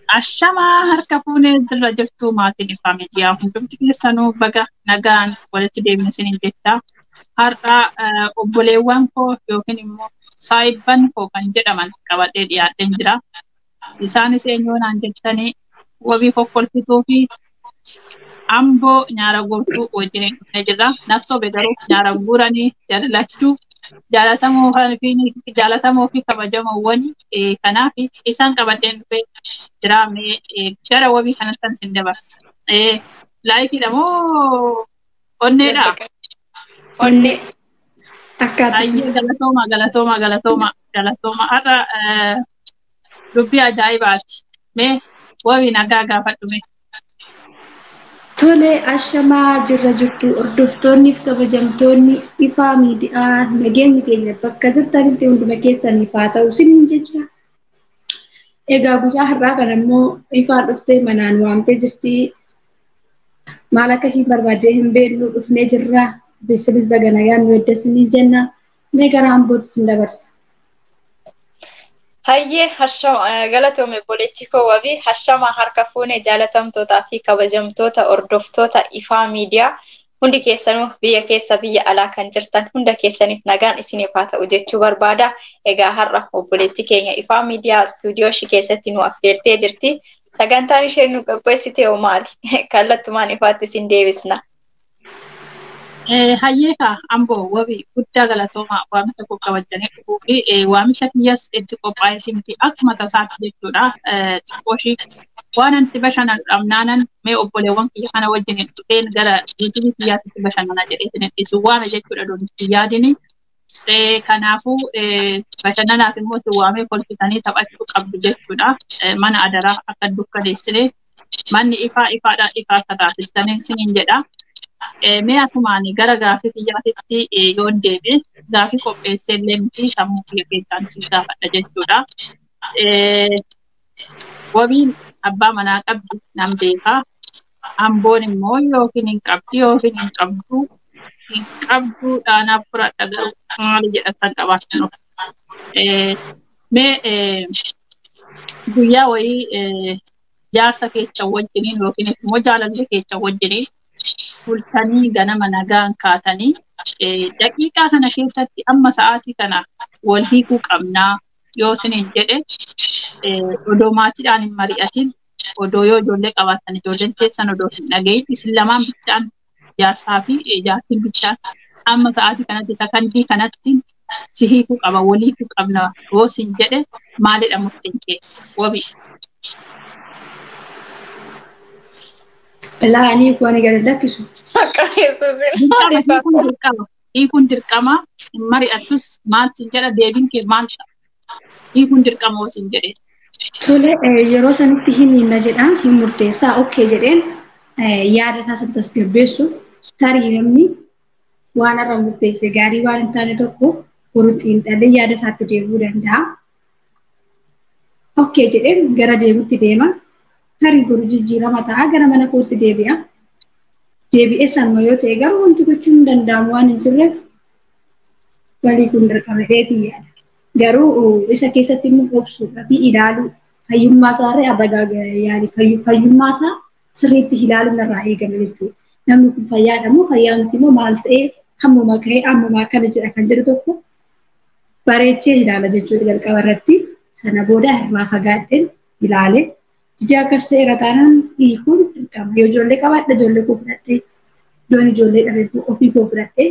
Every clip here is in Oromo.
Ashamaa harka fuunee jirra jirtu maatiin Ifaa Miidiyaa hundumti keessanuu baga nagaan walitti deebinu isiniin jecha. Har'a obboleewwan koo yookiin immoo saayibban koo kan jedhaman qabadhee dhiyaadheen jira. Isaanis eenyu naan jettanii wabii kokkolfituu fi amboo nyaara guurtuu wajjin dhufnee jirra. Nassobe garuu nyaara guuranii jaalachuu jaalatamuu fi kabajamoowwan kanaaf isaan qabadheen dhufee jira. Mee gara wabii kanatti isin dabarsa. Laayikiidha moo onneedha? Onnee. Ayyee galatooma galatooma galatooma galatooma. Har'a dubbii ajaa'ibaati. Mee wabii nagaa gaafadhu mee. Tole, ashamaa jirra jirtu hordoftoonni fi kabajamtoonni Ifaa Miidiyaa, nageenyi keenya bakka jirtanitti hunduma keessaniif haa ta'u isiniin jecha. Egaa guyyaa har'aa kana immoo Ifaan dhuftee manaan waamtee jirti. Maal akka ishiin barbaaddee hin beeknu, dhufnee jirra. Isinis baga nagaan nu edda jenna. Mee gara Ambootti isin dabarsa. Hayyee, galatoome obboleettii koo wabii. Hashama harka fuune jaalatamtootaa fi kabajamtoota hordoftoota Ifaa Miidiyaa, hundi keessanuu biyya keessa biyya alaa kan jirtan hunda keessaniif nagaan isiniif haa ta'u jechuu barbaada. Egaa har'a obboleettii keenya Ifaa Miidiyaa istuudiyoo ishii keessatti nu affeertee jirti. Sagantaan isheen nu qopheessite hoo maali? Kallattumaan ifaatti isin deebisna. Hayyeekaa amboo wabii guddaa galatooma waamicha koo kabajanii dhufuu fi waamicha kiyyas itti qophaa'eeti miti, akkuma tasaatti jechuudha. Xiqqoo ishii waan anti bashannanu dhabnaanan mee obboleewwan kiyya kana wajjin dhufeen gara yuutuubii kiyyaatti bashannana jedheetin isin waame jechuudha doonii yaadini. Kanaafuu bashannanaaf immoo isin waamee kolfitanii taphachuu qabdu jechuudha. Mana adaraa akka dukkaneessine manni ifaa ifaadhaan ifaa akka taasistanii isiniin jedha. Mee asumaan gara gaafii kiyyaatitti yoon deebi'e, gaafii qopheessee illee miti, sammuu kiyya keessaan si gaafadha jechuudha. Wabiin abbaa manaa qabdi nan beekaa. Amboon immoo yookiin hin qabdi yookiin hin qabdu. Hin qabdu dhaanaaf fudhadha garuu maali jedhatan qabaatan. Mee guyyaa wayii jaarsa keessan wajjiniin yookiin immoo jaalallee keessan wajjiniin bultanii ganama nagaan kaatanii daqiiqaa kana keessatti amma sa'aatii kana wal hiikuu qabnaa yoo isiniin jedhe, odoo maatiidhaan hin mari'atin, odoo yoo ijoollee qabaatan ijoolleen keessan odoo hin dhagahin, isin lamaan bichaan, jaarsaa fi jaartiin bichaan, amma sa'aatii kanatti sakandii kanatti si hiikuu qaba, wal hiikuu qabna yoo isin jedhe, maalidha murtiin keessa, wabii? Laanii waan gadi lakkisu. Akka Yesuusin. Dirqama hiikuun, dirqama hiikuun, dirqama hin mari'attus maal sin jedha, deebiin kee maal ta'a? Hiikuun dirqama yoo sin jedhe. Tole, yeroo sanitti hin hiinna jedhaan hin murteessaa, okay jedheen yaada isaa san tasgabbeessuuf. Tarii namni waan irra murteesse gaarii waan hin taane tokko boru xiinxalee yaada isaatti deebi'uu danda'a. Okay jedheen gara deemutti deema. Tarii boru jijjiirama ta'a, gara mana kootti deebi'a. Deebi'ee sanuma yoo ta'e garuu wanti gochuun hin danda'amu waan hin jirreef walii kun dirqama ta'eetii yaada. Garuu isa keessatti immoo obsuudhaa fi ilaaluu, fayyummaa isaa irra yaani fayyummaa isaa sirriitti ilaaluun irraa eegama jechuudha. Namni kun fayyaadha moo fayyaa miti moo maal ta'ee hammuma ka'ee hammuma akkana jedha kan jedhu tokko bareechee ilaala jechuudha jalqaba irratti. Sana booda irraa fagaadheen ilaalee jijaa akkas ta'e irra taanaan hiikuun dirqama. Yoo ijoollee qabaadhe ijoollee koo fudhadhee, yoon ijoollee dhabe ofii koo fudhadhee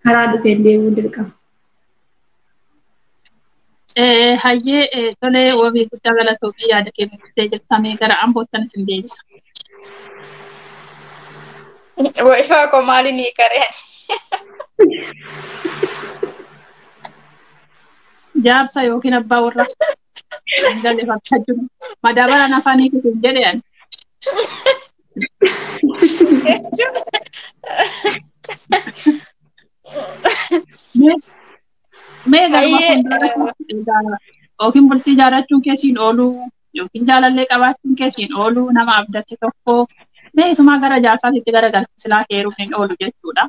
karaa dhufeen deemuun dirqama. Hayyee, tolee, wabii guddaa galatoomii, yaada kee nuuf jirtamee gara Amboottan isin deebisa. Ifaa koo maali ni kareen? Jaarsa yookiin abbaa warra galee fakkaachuu madaabaraan afaanii kisin jedhe ani. Mee garuma fuulduraatti yookiin bultii ijaarrachuun keessiin ooluu yookiin jaalallee qabaachuun keessiin ooluu, nama abdatte tokko mee isumaa gara jaarsaatitti gara silaa heeruun hin oolu jechuudha.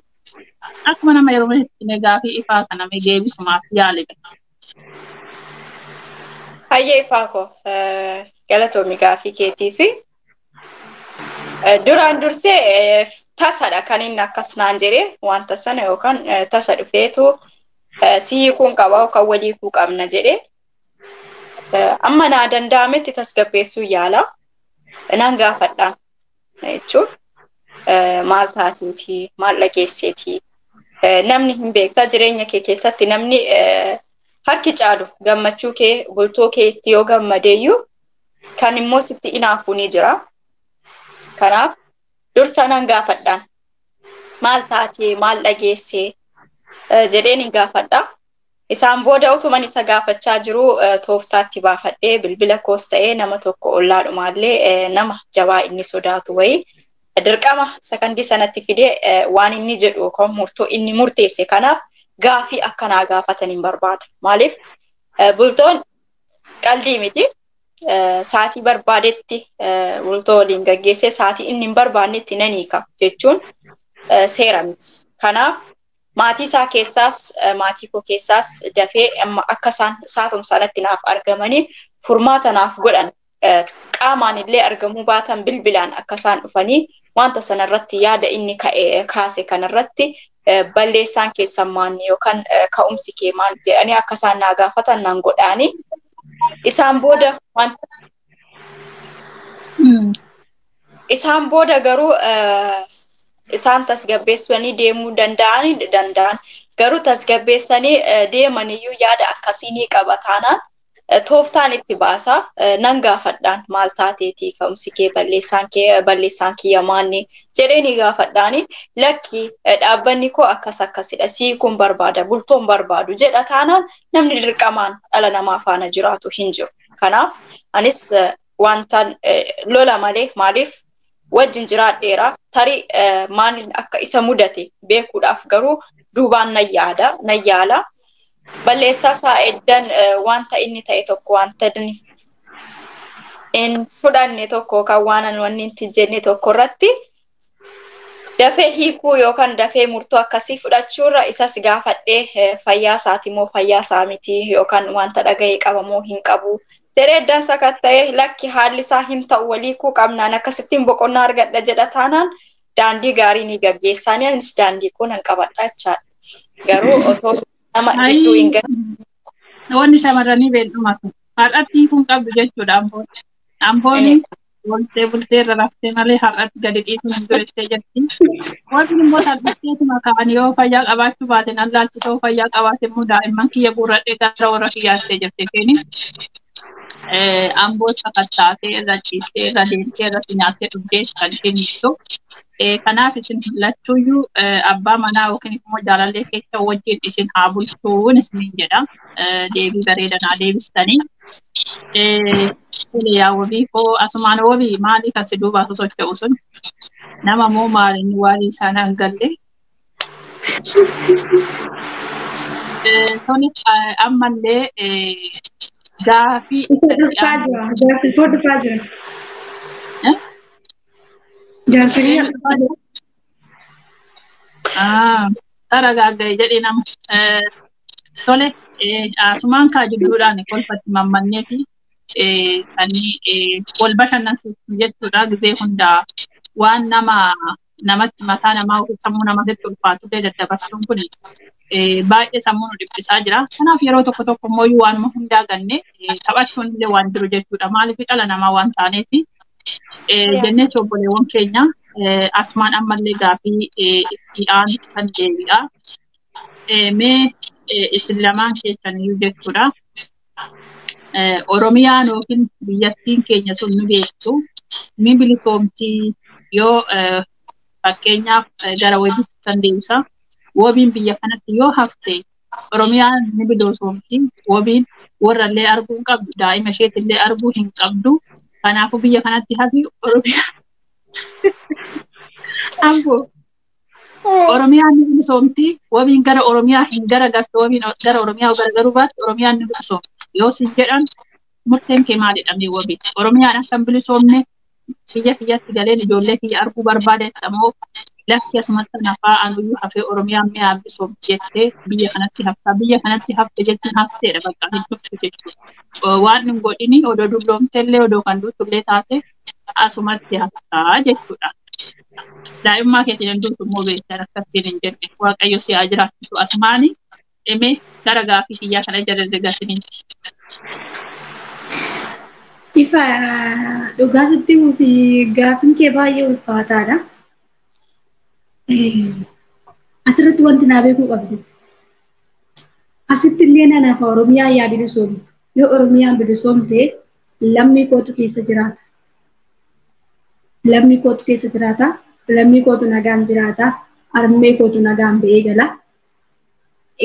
Akkuma nama yeroo itti gaafii ifaa kana mee deebisumaaf yaale. Hayyee ifaa koo, Galatoomi gaafii keetii fi duraan dursee tasadha kan inni akkas naan jedhee wanta sana yookaan tasa dhufeetu si hiikuun qaba yookaan walii hiikuu qabna jedhee amma naa danda'ametti tasgabbeessuu yaala. Nan gaafadhaan jechuun maal taateetii maal dhageesseetii namni hin beektaa jireenya kee keessatti namni harki caalu gammachuu kee bultoo keetti yoo gammadeeyyuu kan immoo sitti inaafu ni jira. Kanaaf dursa nan gaafadhaan maal taatee maal dhageessee jedheen hin gaafadha. Isaan booda utuman isa gaafachaa jiru tooftaatti baafadhee bilbila koos ta'ee nama tokko ollaadhumaallee nama jabaa inni sodaatu wayii dirqama sakandii sanatti fidee waan inni jedhu yookaan murtoo inni murteesse kanaaf gaafii akkanaa gaafatan hin barbaada. Maaliif bultoon qaldii miti. Saatii barbaadetti bultoo waliin gaggeessee saatii inni hin barbaannetti nan hiika jechuun seera miti. Kanaaf maatii isaa keessaas maatii koo keessaas dafee amma akka isaan saatum sanatti naaf argamanii furmaata naaf godhan qaamaan illee argamuu baatan bilbilaan akka isaan dhufanii wanta sanarratti yaada inni kaase kanarratti balleessaan keessan maanni yookaan ka'umsi kee maal jedhanii akka isaan naa gaafatan naan godhaanii isaan booda wanta isaan booda garuu isaan tasgabbeessanii deemuu danda'an garuu tasgabbeessanii deemaniyyuu yaada akkasii ni qaba taanaan tooftaan itti baasa nan gaafadhaan maal taateetii ka'umsi kee balleessaan kee balleessaan kiyya maanni jedhee ni gaafadhaani lakki dhaabbanni koo akkas akkasidha sii kun barbaada bultoon barbaadu jedha taanaan namni dirqamaan dhala namaa faana jiraatu hin jiru. Kanaaf anis wantaan lola malee maaliif wajjin jiraadheera tarii maaliin akka isa mudate beekuudhaaf garuu duubaan nan yaada nan yaala. Balleessaa isaa eddan wanta inni ta'e tokko wanta hin fudhanne tokko yookaan waan wanni itti jenne tokko irratti dafee hiikuu yookaan dafee murtoo akkasii fudhachuurra isas gaafadhee fayyaa isaati moo fayyaa isaa miti yookaan wanta dhaga'ee qaba moo hin qabu jedhee eddan sakatta'ee lakki haalli isaa hin ta'u walii hiikuu qabnaan akkasittiin boqonnaa argadha jedha taanaan daandii gaarii ni gaggeessaanii anis daandii koo nan qabadha jechaadha. Garuu otoo nama jidduu hin galle. Wanni shamarranii beel'umatu. Har'atti hiikuun qabdu jechuudha amboon. Amboon bultee bultee irra raftee malee har'atti gadi dhiisuun hin jiru jettee jirti. Warri immoo salphisteetuma ka'an yoo fayyaa qabaachuu baate nan laalchisoo fayyaa qabaate immoo daa'imman kiyya guurradhee gara warra kiyyaatti jirti isheen. Amboo sakattaatee irra ciistee irra deemtee irratti nyaattee dhugdee kan isheen jirtu. Kanaaf isin lachuuyyuu abbaa manaa yookiin immoo jaalallee keessa wajjin isin haa bulchuun isiniin jedha. Deebii bareedanaa deebistanii. Yaa wabii koo asumaan wabii maalii kan si duubaa sosocho'u sun nama moo maaliin waan isaan hin galle. Tole ammallee gaafii. Dhufaa jira. Jaarsi koo dhufaa jira. Jaarsi dhufaa jira. Tara gaaggae jedhee nama. Tole asumaan kaa jidduudhaan kolfatti mammanneeti kan wal bashannansiisu jechuudha gizee hundaa waan nama namatti mataa namaa yookiin sammuu namaatti ulfaatullee daddabarsuun kun baay'ee sammuu nu dhiphisaa jira. Kanaaf yeroo tokko tokko immoo waanuma hundaa ganne taphachuun illee waan jiru jechuudha. Maaliif dhala namaa waan taaneef jennee obboleewwan keenya asumaan ammallee gaafii itti aanu kan deebi'a. Mee isin lamaan keessaniyyuu jechuudha. Oromiyaan yookiin biyyattiin keenya sun ni beektu ni bilisoomtii yoo fakkeenyaaf gara wabiitti kan deebisa. Wabiin biyya kanatti yoo hafte Oromiyaan ni bilisoomti. Wabiin warrallee arguu hin qabdu daa'ima isheetillee arguu hin qabdu. Kanaafuu biyya kanatti hafi Oromiyaan. Amboo. Oromiyaan ni bilisoomti. Wabiin gara Oromiyaa hin garagartu. Wabiin gara Oromiyaa garagaruu baatti Oromiyaan ni bilisoomti. Yoo sin jedhan murteen kee maalidha mee wabii? Oromiyaan akka hin bilisoomne biyya kiyyatti galeen ijoollee kiyya arguu barbaadeetta moo Lakki asumatti nafaa anuyyuu hafee Oromiyaan mi'a bisoom jettee biyya kanatti haftaa biyya kanatti hafte jechuun hafteedha bakka hin dhuftu jechuudha. Waan hin godhini odoo dulloomtellee odoo kan duutullee taate asumatti haftaa jechuudha. Daa'immaa keetiin hin duutu immoo beektan akkasiin hin jenne Waaqayyo si haa jiraachisu asumaani dhimee gara gaafii kiyyaa kana jala dagatiniiti. Ifa dhugaa sitti himuu fi gaafiin kee baay'ee ulfaataadha. Asirratti wanti naa beekuu qabdu. Asitti illee nanaaf Oromiyaa yaa bilisoomtu. Yoo Oromiyaan bilisoomte lammii kootu keessa jiraata. Lammii kootu keessa jiraata. Lammii kootu nagaan jiraata. Harmee kootu nagaan ba'ee gala.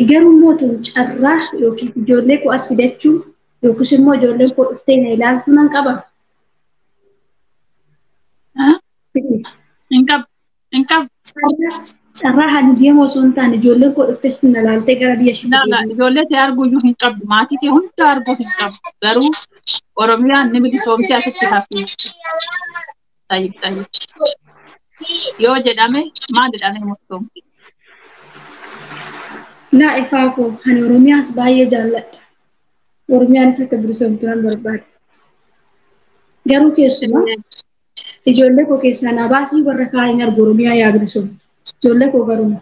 Garuu mootum carraa yookiis ijoollee koo as fidachuu yookiis immoo ijoolleen koo dhuftee na ilaaltuu nan qaba. Hin qabu. Hin qabu. Carraa hani deemu osoo hin taane ijoolleen koo dhuftee si na ilaaltee gara biyya ishee Lala ijoollee kee arguu hin qabdu. Maatii kee hunda arguu hin qabdu. Garuu Oromiyaan ni bilisoomte asitti hafi. Tayyib tayyib. Yoo jedhame maal jedhamee murtoomti? Laa ifaa koo ani Oromiyaas baay'ee jaalladha. Oromiyaanis akka bilisoomtu nan barbaada. Garuu keessumaa ijoollee koo keessaa na baasii warra kaan hin argu Oromiyaa yaa bilisoomtu. Ijoollee koo garuu na.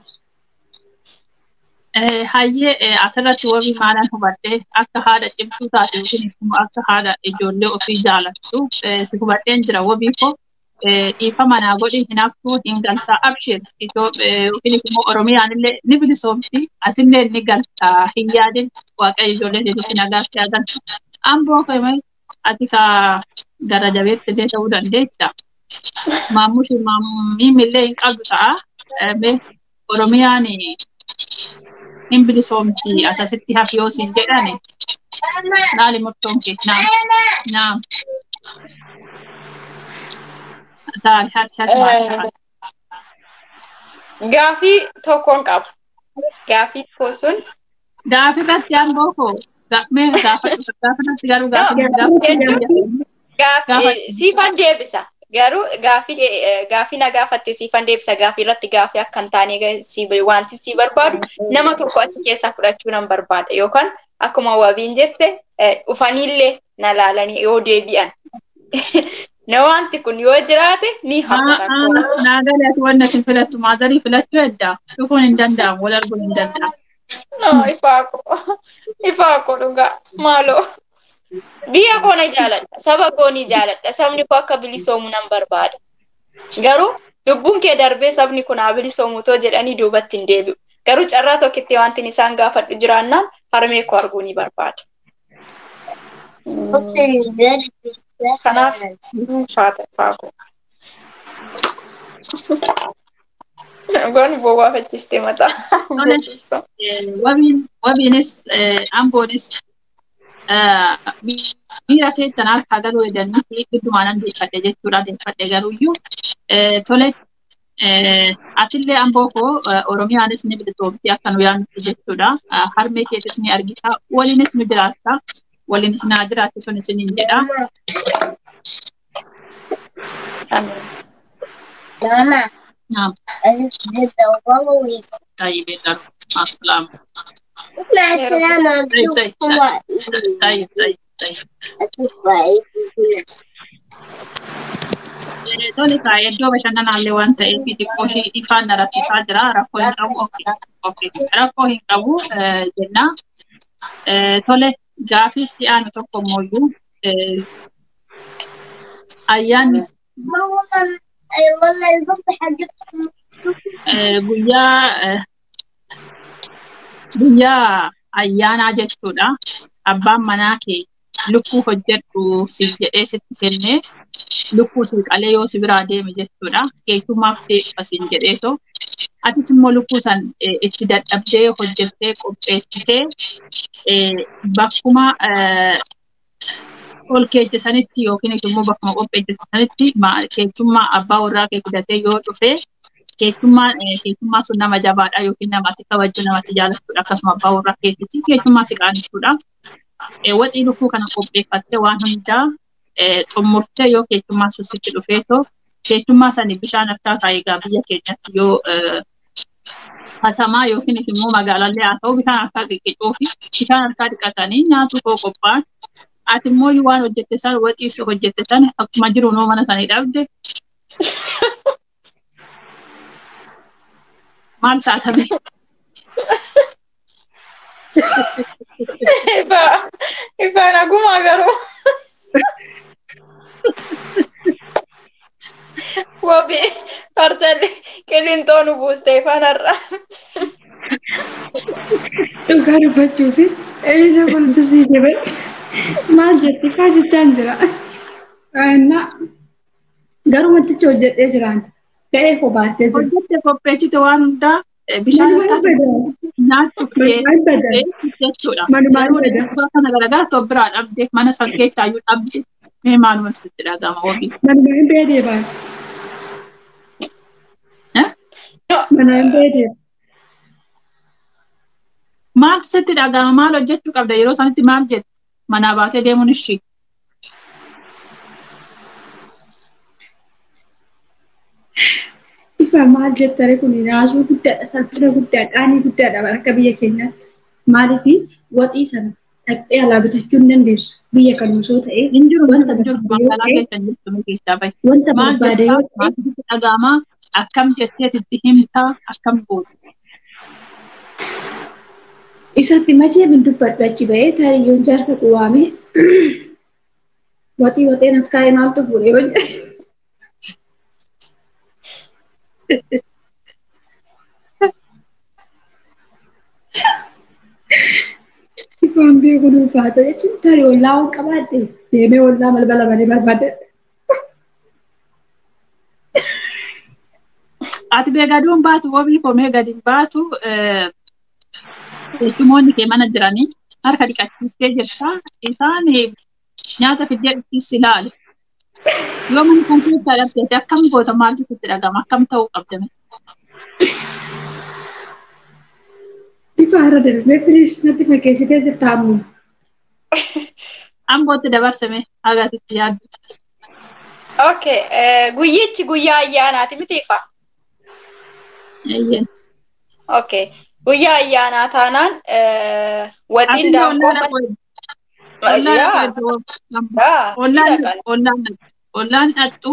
Hayyee asirratti wabii maalaan hubadhee akka haadha cimtuu taate yookiin immoo akka haadha ijoollee ofii jaalattu si hubadheen jira wabii koo dhiifama naa godhi hinaaftuu hin galtaa abshir yookiin immoo Oromiyaan illee ni bilisoomti atillee ni galtaa hin yaadin Waaqayyo ijoollee keetitti nagaa si haa galchu. Amboo kee ati ka gara jabeetti illee ta'uu dandeetta. Maammushi maammiimillee hin qabdu ta'a. Mee Oromiyaan hin bilisoomti asasitti hafi yoo siin jedhani maali murtoon kee? Naam. Naam. Taali hati hati maashaa. Gaafii tokkoon qaba. Gaafii koo sun. Gaafii irratti amboo koo mee gaafadhu gaafii irratti garuu gaafii Gaafii siifan deebisa. Garuu gaafii na gaafatte siifan deebisa. Gaafii irratti gaafii akka hin taane wanti si barbaadu nama tokko achi keessaa fudhachuu nan barbaada. Yookaan akkuma wabiin jette dhufaniillee na laalanii yoo deebi'an. Na wanti kun yoo jiraate ni hafa. Naa galee ati wanna isin filattu maazarii filachuu edda. Dhufuun hin danda'amu wal arguun hin danda'amu. No, ifaa koo. Ifaa koo dhugaa. Maaloo. Biyya koo na jaaladha. Saba koo ni jaaladha. Sabni koo akka bilisoomu nan barbaada. Garuu lubbuun kee darbee sabni kun haa bilisoomu too jedhanii duubatti hin deebi'u. Garuu carraa tokkotti wanti isaan gaafadhu jiraannaan harmee koo arguu ni barbaada. Kanaaf faata ifaa koo. Goon bowwaafachistee mataa. Wabiinis amboonis miira keessan harkaa galuu edanii fi giddumaan deeffadhe jechuudha deeffadhe garuuyyuu tole atillee amboo koo Oromiyaanis ni bilisoomti akka nu yaadnutti jechuudha. Harmee keetis ni argita waliinis ni jiraatta waliinis naa jiraatti sun isiniin jedha. Mama. طيب يلا مع السلامة. مع السلامة. طيب طيب طيب طيب. Tole kaa iddoo bashannanaallee waan ta'eef xiqqoo ishee ifaan na rakkisaa jira rakkoo hin qabu rakkoo hin qabu jenna. Tole gaafii itti aanu tokko immoo ayyaanni guyyaa ayyaanaa jechuudha. Abbaan manaa kee lukkuu hojjedhu si jedhee sitti kennee lukkuu si qalee yoo si biraa deeme jechuudha. Keessummaaf deebifa siin jedheetoo atis immoo lukkuu san itti dadhabdee hojjettee qopheessitee bakkuma ol keessa yookiin immoo bakkuma qopheesse sanitti keessummaa abbaa warraa kee fidatee yoo dhufe keessummaa sun nama jabaadha yookiin namatti kabaju namatti jaalatudha akkasuma abbaa warraa keetitti keessummaa si qaanisuudha. Waxii lukkuu kana qopheeffattee waan hundaa xumurtee yoo keessummaa sun sitti dhufeetoo Keessummaa sani bishaan harkaa kaa'ee biyya keenyatti yoo katamaa yookiin immoo magaalaallee haa ta'u bishaan harkaa qiqqicuu fi bishaan harkaa dhiqatanii nyaatu koo qophaa'an. Ati immoo waan hojjette san waxii hojjette san akkuma jiru noo mana sanii dhabde. Maal taatame? Ifaan agumaa garuu. Wabi farcalli qilintoo nu buuste ifaan har'a. Dhugaa dubbachuufi eenyu kolfisiise bar maal jetti faa jechaan jira. Garuu wanticha hojjedhee jiraan ga'ee koo baattee jira. Hojjette qopheessite waan hundaa bishaan nyaachuuf jechuudha. Yeroo kana garaagaraa biraa dhabde mana san keessaa iyyuu dhabde mee maaluma sitti dhaga'ama wabii. Manuma hin beedee baal. Mana hin beedee. Maal sitti dhaga'ama maal hojjechuu qabda yeroo sanitti maal jette manaa baatee deemuun ishii. Ifa maal jettare kun naasuu guddaadha, salphina guddaa, qaanii guddaadha akka biyya keenyaatti. Maaliif waxii sana dhaqxee alaa bitachuu hin dandeessu. Biyya kan osoo ta'e wanta barbaade yoo ta'e dhaga'ama akkam jettee itti himtaa akkam gootu. Isatti machee min dubbadhu achi ba'ee tarii jaarsa quwaame waxii waxeen as kaa'ee maaltu fuudhee yoo jedhe. Ifaan beeku ulfaata jechuun tarii ollaa waan qabaadhe deemee ollaa balbala malee barbaadde. Ati beekaduun baatu wabii komee gadi baatu keessumoonni kee mana jiranii harka dhiqachiistee jirta. Isaan nyaata fiddee dhuftus ilaali. Yoo mana kan keessaa dhabde akkam goota maaltu sitti dhagama akkam ta'uu qabda? Ifa har'a darbee piliis natti fakkeessitee jirta ammoo. Ambootti dabarsame hagatitti yaaddu. Okay, guyyichi guyyaa ayyaanaati miti ifa? Okay, guyyaa ayyaanaa taanaan waxiin daakuu Ollaan dhattu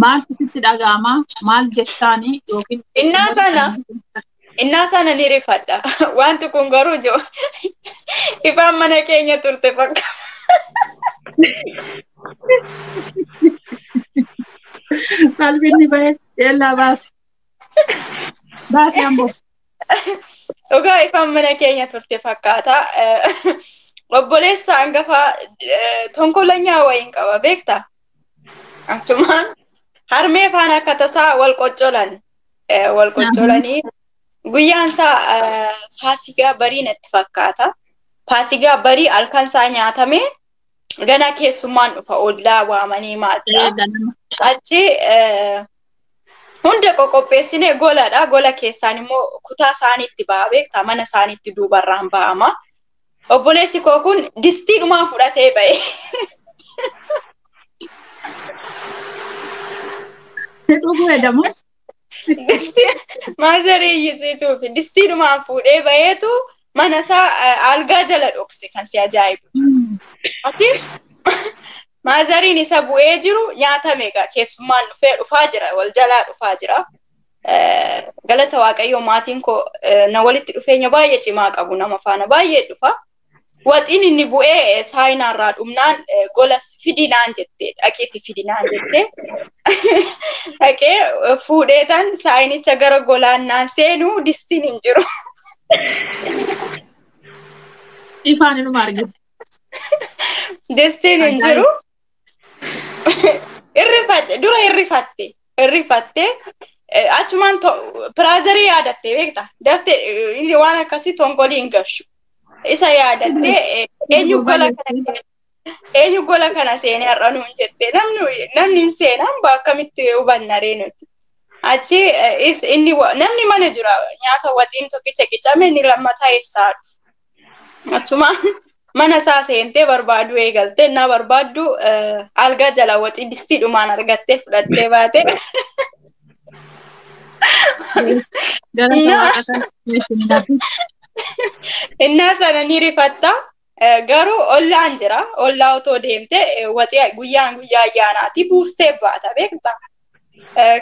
maaltu sitti dhaga'ama maal jettaanii yookiin. Innaa sana ni rifadha. Wanti kun garuu jiru ifaan mana keenya turte fakkaata. Qalbiin bahee yeellaa baasi. Baasi amboo. Dhugaa ifaan mana keenya turte fakkaata. Obboleessa hangafaa tonkolanyaa wayiin qaba beektaa? Achumaan harmee faana akka tasaa wal qoccolan. Wal qoccolanii guyyaan isaa faasigaa barii natti fakkaata. Faasigaa barii halkan isaa nyaatamee gana keessummaan dhufa ollaa waamanii maal. Achi hunda qoqopheessinee goladha. Gola keessaan immoo kutaa isaaniitti ba'a beektaa mana isaaniitti duubarraan ba'ama. Obboleessi koo kun distiidhumaan fudhatee ba'e. Dhuguu edamu. Distii maazarii iyyisiisuuf distiidhumaan fuudhee ba'eetu mana isaa algaa jala dhokse kan si ajaa'ibu. Achi maazariin isa bu'ee jiru nyaatame egaa keessummaan dhufee dhufaa jira wal jalaa dhufaa jira. Galata Waaqayyoo maatiin koo na walitti dhufeenya baay'ee cimaa qabu nama faana baay'ee dhufa. Waxiin inni bu'ee saayinaarraa dhumnaan gola fidinaan jette dhaqiitti fidinaan jette dhaqee fuudhee tan saayinicha gara golaannaan seenuu distiin hin jiru. Ifaan inuma argite. Distiin hin jiru. Irrifatte dura irrifatte irrifatte achumaan piraazarii yaadatte beekta daftee waan akkasii tonkolii hin gashu. Isa yaadattee eenyu gola kana seene eenyu gola kana seene har'a nuun jette namni hin seenan akkamitti hubanna ree nuti. Achi inni namni mana jira nyaata waxiin tokkicha qicame inni lammataa eessaa dhufu. Achumaan Mana isaa seentee barbaaduu eegalte na barbaaddu algaa jala waxii distiidhumaan argattee fudhattee baate. Innaa sana ni rifatta. Garuu ollaan jira. Ollaa otoo deemte waxii guyyaan guyyaa ayyaanaati buuftee baata beektaa.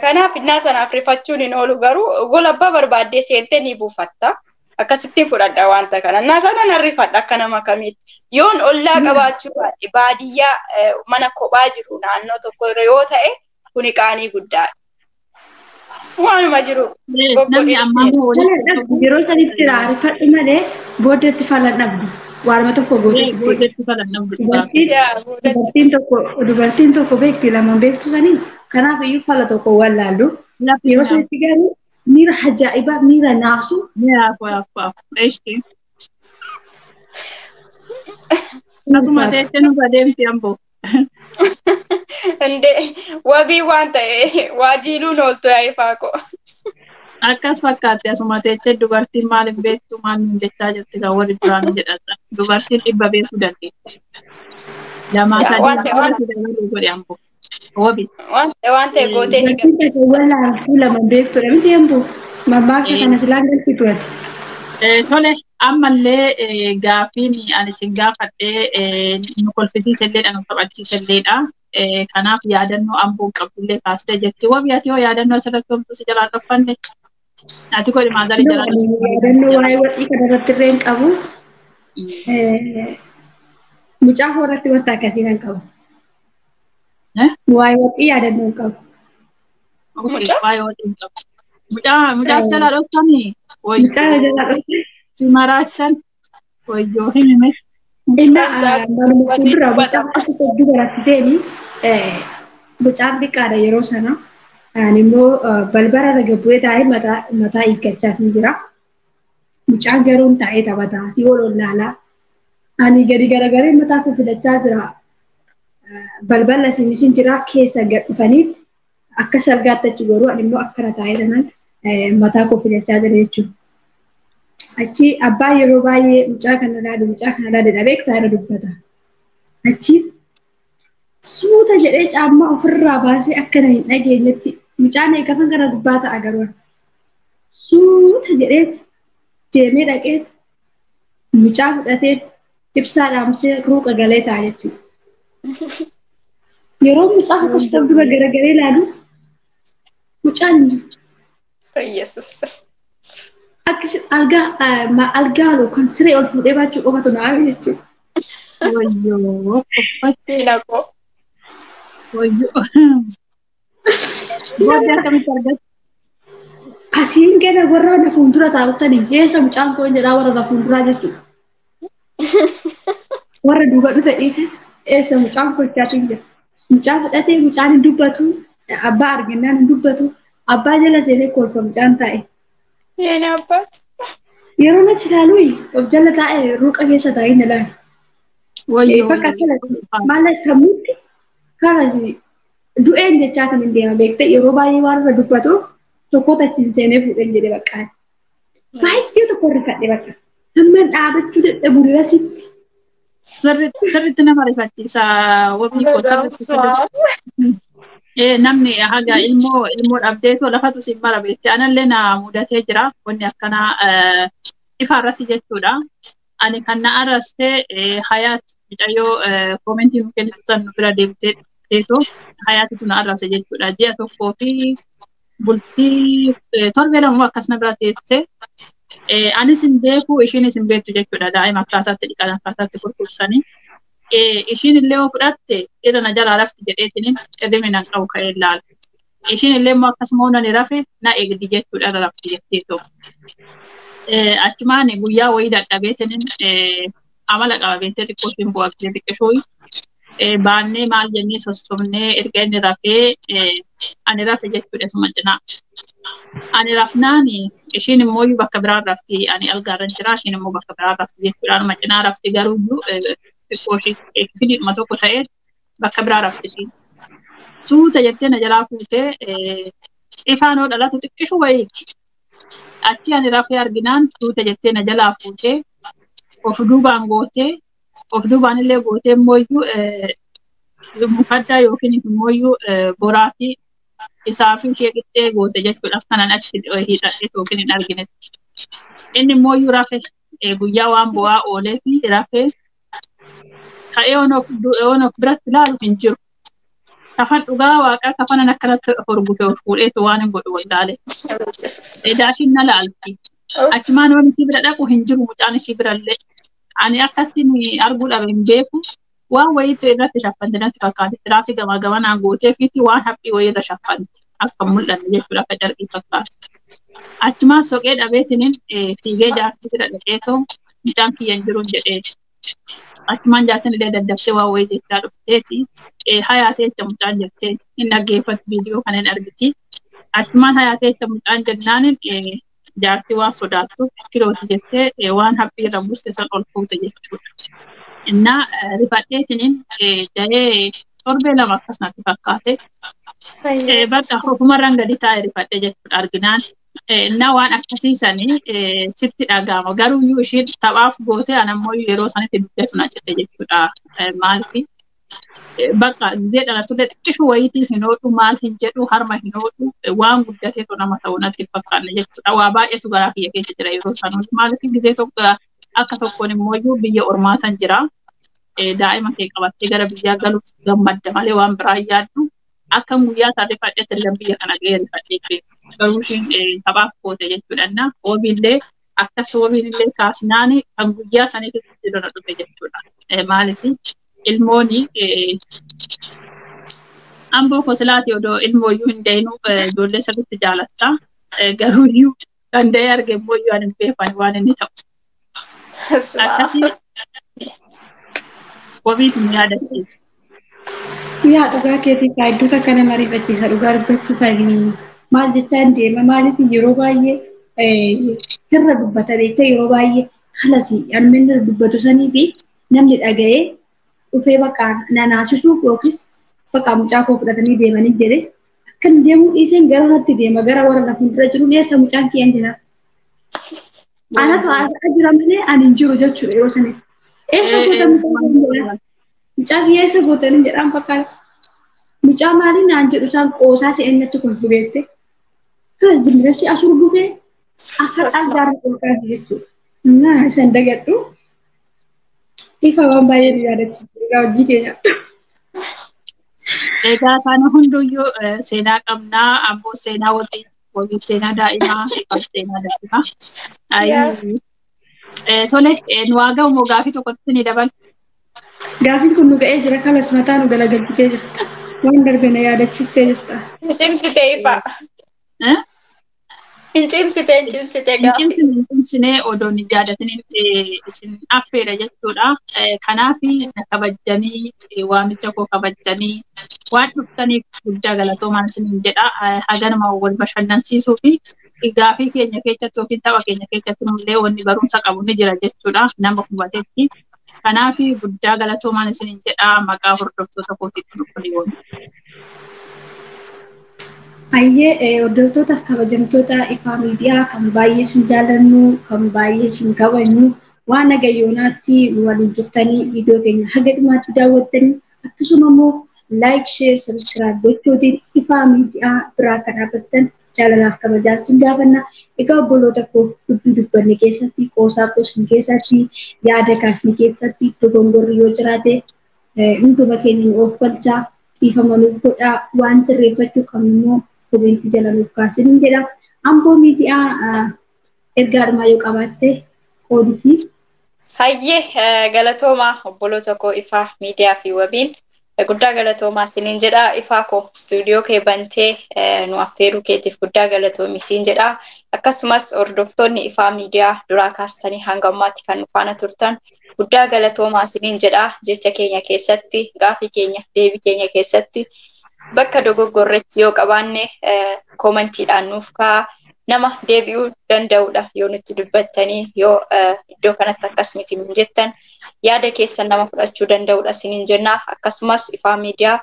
Kanaaf innaa sanaaf rifachuun hin oolu garuu gola abbaa barbaaddee seentee ni buufatta. Akkasittiin fudhadha wanta kana. Innaa sana nan rifadha akka nama kamiitti. Yoon ollaa qabaachuu baadhe baadiyyaa mana kophaa jiru naannoo tokko irra yoo ta'e kuni qaanii guddaadha. Waanuma jiru. Namni ammaa Yeroo sanitti rifadhu malee booddeetti falan dhabdu. Waanuma tokko booddeetti falan dhabdu. Dubartiin tokko beekti lamaan beektu sanii kanaaf iyyuu fala tokko wallaallu. Yeroo sanitti garuu miira ajaa'ibaa miira naasu. Miira. Akkuma teessee nurra deemti amboo. Indee wabii waan ta'e waajiiluun ooltu yaa'ifaa koo. Akkas fakkaatti asuma teessee dubartiin maaliif beektu maal nuun jechaa jirti kan warri duraan jedhan. Dubartiin dhibba beekuu dandeetti. Lamaa sadii dabaluu godhe amboo. Wabii. Waan ta'e gootee ni gammachiisa. Wallaaltuu lama beektudha miti amboo. Mammaaksa kana silaan galchi turate. Tole ammallee gaaffiin ani isin gaafadhee nu kolfisiiselleedha nu taphachiiselleedha. Kanaaf yaadannoo amboon qabdullee kaastee jirti. Wabii ati hoo yaadannoo asirratti homtuu si jalaa dhoffanne? Ati godhi maazarii jalaa dhoffanne. Yaadannoo waa'ee waxii kanarratti illee hin qabu. Mucaa horatti wanta akkasii kan qabu. Waa'ee waxii yaadannoo hin qabu. Waa'ee waxii hin qabu. Mucaa jalaa dhoftanii? Mucaa jalaa dhoftanii. Si maraachan wayyoo himime. Inna manuma fuuldura mucaa akkasitti hedduu baratteeni mucaan xiqqaadha yeroo sana. Ani immoo balbala irra bu'ee taa'ee mataa hiikkachaa jira. Mucaan garuu taa'ee taphataa asii ol ol Ani gadi garagaree mataa koo fidachaa jira. Balbala isin jira keessa gad dhufaniitti akka salgaatti achi goruu ani immoo akkana taa'ee sanaan mataa koo fidachaa jira jechuudha. Achi abbaan yeroo baay'ee mucaa kana ilaalu mucaa kana ilaalu dhabee irra dubbata. Achi suuta jedhee caammaa ofirraa baasee akkana hin dhageenyetti mucaan eegafan gara gubbaa ta'a garuu suuta jedheeti deemee dhaqeeti mucaa fudhatee ibsaa dhaamsee ruuqa galee ta'a jechuudha. Yeroo mucaa akkas ta'u dura garagaree ilaalu mucaan hin jiru. Yesus. Akkasi algaa yookaan siree ol fuudhee baachuu qofatu na hafe jechuudha. Wayyoo. Diina koo. Wayyoo. Booddee akkamitti argatte? Asiin gana warra na fuuldura taa'uttanii eessa mucaan koo jedhaa warra na fuulduraa jechuudha. Warra duuba dhufe dhiise eessa mucaan koo jechaatiin jira. Mucaa fudhatee mucaan hin dubbatu abbaa arginnaan hin dubbatu abbaa jala seenee kolfa mucaan taa'e. Yeeni abbaa. Yeroo achi ilaalu of jala taa'e ruuqa keessa taa'ee na ilaala. Bakka maala sammuutti kanas du'een jechaa kan hin deema beekte yeroo baay'ee waan irra dubbatuuf tokkoota ittiin seenee fuudheen jedhe bakka. Baay'ee tokko rifadhe bakka. Hamma dhaabachuu dadhabu lasitti. Sirriitti nama rifachiisa wabii koo sirriitti. Namni haga ilmoo dhabdeetoo lafatu siin mara beekte anallee na mudatee jira wanni akkanaa ifa irratti jechuudha. Ani kan na arrastee hayaat mucayyoo koomentii nu kennitu san nu bira deemteetoo hayaatitu na arrase jechuudha. Ji'a tokkoo fi bultii torbee lama akkas na bira teessee anis hin beeku ishiinis hin beektu jechuudha. Daa'ima akkaataatti dhiqan akkaataatti qulqulsanii. Ishiin illee yoo fudhatte irra na jalaa lafti jedheetiniin irrimi nan qabu ka'ee ilaala. Ishiin illee immoo akkasuma nani rafe na eegdi jechuudha irra lafti jetteetoo. Achumaan guyyaa wayii dadhabeetiniin amala qaba beektee xiqqoo ishiin bu'aa xiqqishuu baannee maal jennee sossobnee erga inni rafee ani rafe jechuudha suma cinaa. Ani rafnaan ishiin immoo bakka biraa rafti ani algaarra jira ishiin immoo bakka biraa rafti jechuudha anuma cinaa rafti garuu xiqqoo ishii filiidhuma tokko ta'ee bakka biraa rafti ishiin. Suuta jettee na jalaa fuutee ifaanoo dhalatu xiqqishu wayiiti. Achi ani rafee arginaan suuta jettee na jalaa fuutee of duubaan gootee Of duubaan illee gootee immoo mukaddaa yookiin immoo boraatii isaa fi ishee qixxee goote jechuudha. Kanan achi hiixadhee yookiin hin arginetti. Inni immoo rafe guyyaa waan bu'aa oolee fi rafee ka'ee of biratti ilaalu hin jiru. Kafan dhugaa waaqaa kafanan akkanatti horgufe of fuudheetu waan hin godhu wallaale. Daashiin na laalti. Achumaan waan ishii bira dhaqu hin jiru mucaan ishii birallee. Ani akkatti arguu dhabe hin beeku. Waan wayiitu irratti shaffante natti fakkaate. Tiraafii gamaa gamanaan gootee fiitti waan haphii wayii irra shaffante. Akka mul'anne jechuudha akka carqii fakkaatu. Achumaan soqee dhabeetiniin fiigee jaartii bira dhaqeetoo mucaan kiyya hin jiruun jedhee. Achumaan jaartiin illee daddaftee waan wayii jechaa dhufteeti. Hayaatee jecha mucaan jettee hin dhaggeeffatu viidiyoo kana hin argiti. Achumaan hayaatee jecha mucaan jennaan jaartii waan sodaattuuf kilooti jettee waan haphii irra buuste san ol fuute jechuudha. Innaa rifadheetiniin da'ee torbee lama akkas natti fakkaate. Bakka ofumarraan gadi taa'e rifadhee jechuudha arginaan. Innaa waan akkasiisanii sitti dhaga'ama. Garuu iyyuu ishiin taphaaf goote anammoo yeroo sanitti dubbatu na jette jechuudha. Maaliif bakka gisee dhalatullee xiqqishuu wayiitii hin oodhu maal hin jedhu harma hin oodhu waan guddateetu nama ta'u natti fakkaanne jechuudha. Waa baay'eetu garaa kiyya keessa jira yeroo sanuu. Maaliif gisee tokko akka tokkoon immoo biyya ormaatan jira. Daa'ima kee qabattee gara biyyaa galuuf gammadda malee waan biraa yaaddu. Akkam guyyaa isaa rifadheetti illee biyya kana ga'ee rifadhee beeku. Garuu ishiin taphaaf goote jechuudha. Wabiillee akkas wabiin illee kaasnaan kan guyyaa saniitti dona dhufe jechuudha. Maaliif ilmooni amboo kosilaati odoo ilmooyyuu hin dayinuu ijoollee sirriitti jaalatta. Garuu iyyuu kan da'ee arge immoo iyyuu ani hin beeku waan inni ta'u. Akkasii wabiitu nu yaadachiisa. Yaa dhugaa keetii iddoota akkana mariifachiisa dhugaa dubbachuuf maal jechaa hin deema maaliif yeroo baay'ee irra dubbata beekta yeroo baay'ee kalas namni irra dubbatu sanii fi namni dhaga'ee dhufee bakka nanaasisuuf yookiis bakka mucaa koo fudhatanii deemanii jedhe akkan deemuu dhiiseen gara natti deema gara warra na fuuldura jiru eessa mucaan kiyyan jira. Anatu haasa'aa jira malee ani hin jiru jechuudha yeroo sanitti. Eessa goota mucaa kiyyan jedha. Mucaa kiyya eessa gootanii jedhaan fakkaata. Mucaa maalii naan jedhu isaan qoosaa se'een natti kolfu beekte. Kanas bilbilabsi asur gufee akka dhaggaarra qolqaati jechuudha. Naa isan dagadhu. Ifa waan baay'ee nu yaadachiisa egaa hojii keenya. Egaa kana hunduyyuu seenaa qabnaa amboo seenaa wajjin wabii seenaa daa'imaa seenaa daa'imaa. Tole nu haa ga'u moo gaafii tokkotti ni dabala. Gaafiin kun nu ga'ee jira kalas mataa nu galagalchitee jirta. Waan darbe na yaadachiistee jirta. Cimsitee ifa. Hin cimsitee hin cimsitee gaafii. Hin cimsinee odoo hin yaadatin isin affeera jechuudha. Kanaaf na kabajjanii waamicha koo kabajjanii waan dhuftaniif guddaa galatoomaan isiniin jedha. Haganuma wal bashannansiisuu fi gaafii keenya keessatti yookiin tapha keenya keessatti illee wanni barumsa qabu ni jira jechuudha nama hubatetti. Kanaaf guddaa galatoomaan isiniin jedha maqaa hordoftoota kootiitti nu kuliwoon. Ayyee hordoftootaaf kabajamtoota ifaa miidiyaa kan baay'ee isin jaallannu kan baay'ee isin kabajnu waan haga yoonaatti nu waliin turtanii viidiyoo keenya haga dhumaatti daawwattanii akkasuma immoo laayik sheer sabiskiraayib gochuutiin ifaa miidiyaa biraa kan dhaabbattan jaalalaaf kabajaa isin gaafanna. Egaa obboloota koo dubbii dubbanne keessatti qoosaa qoosni keessatti yaada kaasne keessatti dogongorri yoo jiraate hunduma keenya nu of galchaa dhiifama nuuf godhaa waan sirreeffachuu qabnu immoo komentii jala nuuf kaasin jedha. Amboo miidiyaa ergaa dhumaa yoo qabaatte qooditi. Hayyee galatoomaa obboloota koo ifaa miidiyaa fi wabiin guddaa galatoomaa isiniin jedha. Ifaa koo istuudiyoo kee bantee nu affeeruu keetiif guddaa galatoomi isiin jedha. Akkasumas hordoftoonni ifaa miidiyaa duraa kaastanii hanga ammaatti kan nu faana turtan guddaa galatoomaa isiniin jedha. Jecha keenya keessatti gaafii keenya deebii keenya keessatti bakka dogoggorretti yoo qabaanne koomentiidhaan nuuf kaa'a. Nama deebi'uu danda'udha yoo nutti dubbattanii yoo iddoo kanatti akkas miti nuun jettan yaada keessan nama fudhachuu danda'udha isiniin jenna. Akkasumas ifaa miidiyaa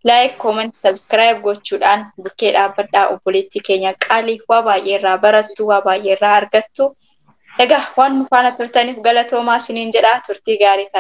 laayik koomenti sabskiraayib gochuudhaan bukkee dhaabbadhaa obboleettii keenya qaalii waa baay'ee irraa barattu waa baay'ee irraa argattu. Egaa waan nu faana turtaniif galatoomaa isiniin jedha turtii gaarii karaa.